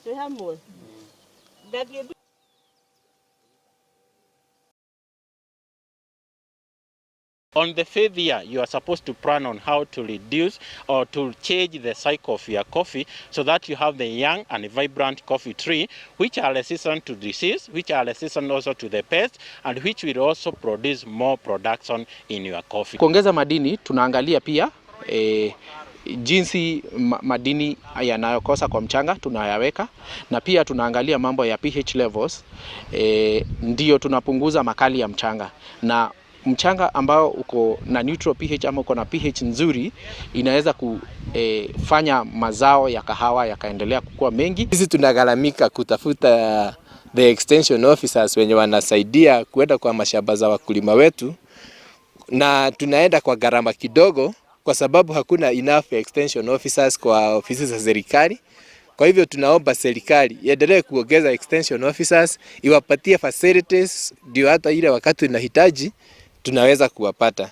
Twĩ hamwe ndathiĩ. On the fifth year, you are supposed to plan on how to reduce or to change the cycle of your coffee so that you have the young and vibrant coffee tree, which are resistant to disease, which are resistant also to the pest, and which will also produce more production in your coffee. Kuongeza madini tunaangalia pia jinsi madini yanayokosa kwa mchanga tunayaweka, na pia tunaangalia mambo ya pH levels, ndiyo tunapunguza makali ya mchanga, na mchanga ambao uko na neutral pH ama uko na pH nzuri inaweza kufanya mazao ya kahawa yakaendelea kukua mengi. Sisi tunagharamika kutafuta the extension officers wenye wanasaidia kuenda kwa mashamba za wakulima wetu, na tunaenda kwa gharama kidogo, kwa sababu hakuna enough extension officers kwa ofisi za serikali. Kwa hivyo tunaomba serikali iendelee kuongeza extension officers, iwapatie facilities, ndio hata ile wakati tunahitaji tunaweza kuwapata.